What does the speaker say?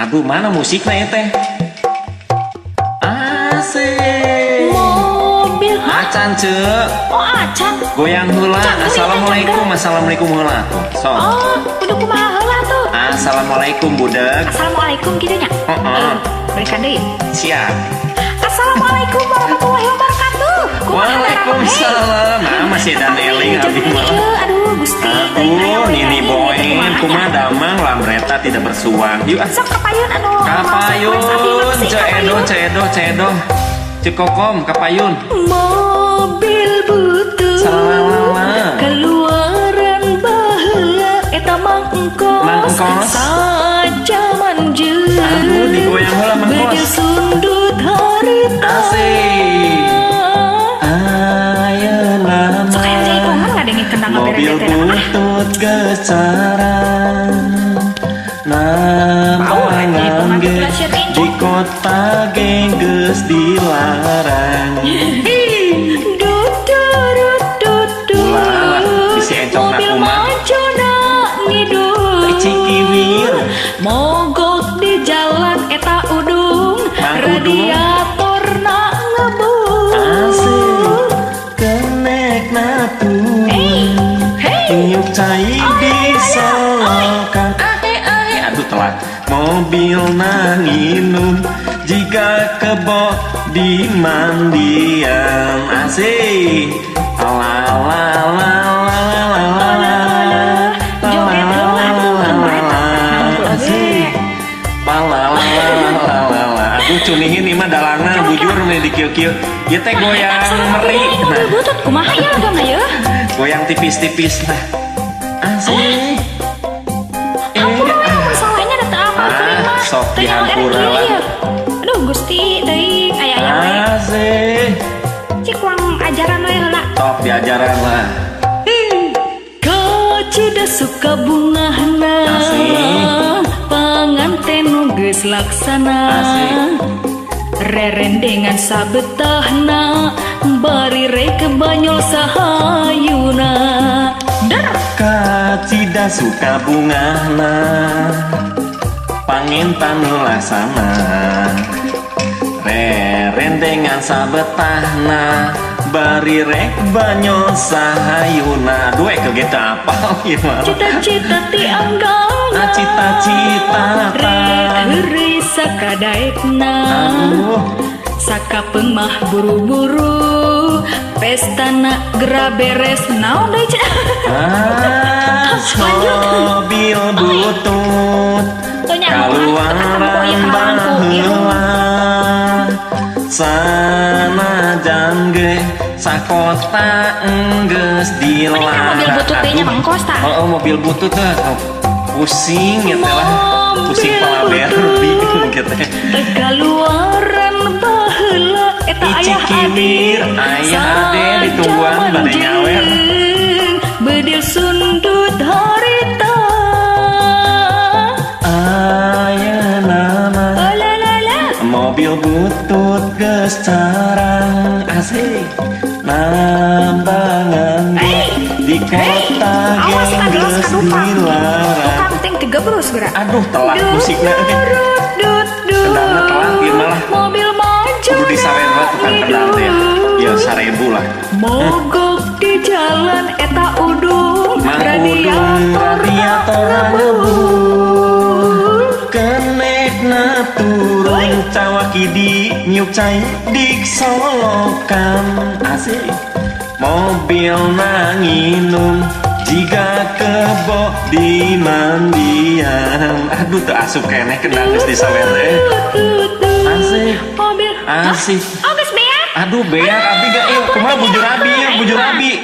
Aduh, mana musiknya ya teh? Asik. Mobil. Acan, Cek. Oh, acan. Goyang heula. Canggung, Assalamualaikum, assalamualaikum heula tuh. Sok. Oh, kudu kumaha heula tuh? Assalamualaikum, budak. Assalamualaikum gitu nya. Heeh. Eh, berikan deui. Siap. Assalamualaikum warahmatullahi wabarakatuh. Kumaha? Waalaikumsalam. Nah, masih dan eling abdi mah. Aduh, Gusti. Aduh, Nini Boen, kumaha damang lambreta tidak bersuang. Yuk ah. Sok kapayun anu. Kapayun, Ceu Edo, Ceu Edo, Ceu Edo. Ceu Kokom, kapayun. Mobil butut. Salalala. Keluaran baheula eta Mang Engkos. Mang Engkos. Sajaman jeung. Aduh, digoyang heula Mang Engkos. Bedil sundut harita. Asik. Ayeuna Sok aya jaipongan ngadenge kendang mobil butut gecaran nambangan ge di kota ge geus dilarang. Ulah, bisi encok na Mobil kumaha. Majuna ngidul. Cikiwir. Mogok di jalan eta udung. Mang Udung. Radiatorna ngebul. Asik kenekna turun. Hey, hey. Niup cai Oh, di iya. solokan. Ahe ahe, aduh, telat. Mobil nginum jiga kebo di mandian. Asik la la la la la la la. Joget heula atuh, lambreta. Asik la la la la la la. Aduh, cunihin ini mah dalangna bujur nih di kieu-kieu. Ieu teh goyang meri. Mobil Nah, butut kumaha ya lagamna ye? Goyang tipis-tipis lah. Asik. Eh, Hampura we lamun salahnya da teu apal Ah, kuring mah. sok Teu nyaho erek dihampura kieu lah. ieu. Aduh, Gusti teuing aya-aya we. Asik. Cik uang ajaran we heula. Sok diajaran lah. Kacida suka bungahna. Asik. Panganten nu geus laksana. Asik. Rerendengan sabetahna bari rek banyol sahayuna. Der. Kacida suka bungahna pangintan lasana rerendengan sabetahna bari rek banyol sahayuna. Duh, ke gitu apal ieu mah. Cita-cita ti anggana. Ah, cita-cita. Rek heureuy sakadaekna. Aduh. Sakapeung mah buru-buru pestana gera beres naon deui cenah. Ah, Lanjut. mobil butut Teu nyaho, kaluaran ah, ieu kaluaran ku irung. baheula sanajan ge sakota enggeus Mending kan mobil dilarang. butut teh nya Aduh. Mang Kos tah. Oh, mobil butut tuh. Oh, pusing gitu lah, pusing Mobil pala Barbie gitu. Kaluaran baheula eta Ici ayah kiwir, ade. Ayah ade ditungguan bade nyawer. Bedil sundut harita. Ayeuna mah Oh la la la. mobil butut geus carang. Asik nambangan ge Hey, di kota awas kagelos ge geus ka tukang. dilarang. Tukang teh gegebrus geura. Aduh, telat musiknya. Kendangna telat ieu mah lah. Mobil maju. Kudu disawer lah tukang kendang teh ya, 1.000 lah. Mogok di jalan eta udung. Mang Udung radiator ngebul kenekna turun cawaki di niup cai dik solokan. Asik mobil nginum jiga kebo di mandian. Aduh, teu asup keneh kendang geus disawer teh. Asik. Mobil. Asik. Oh, geus beak. Aduh, beak abdi gak ieu kumaha bujur abi ieu, bujur abi.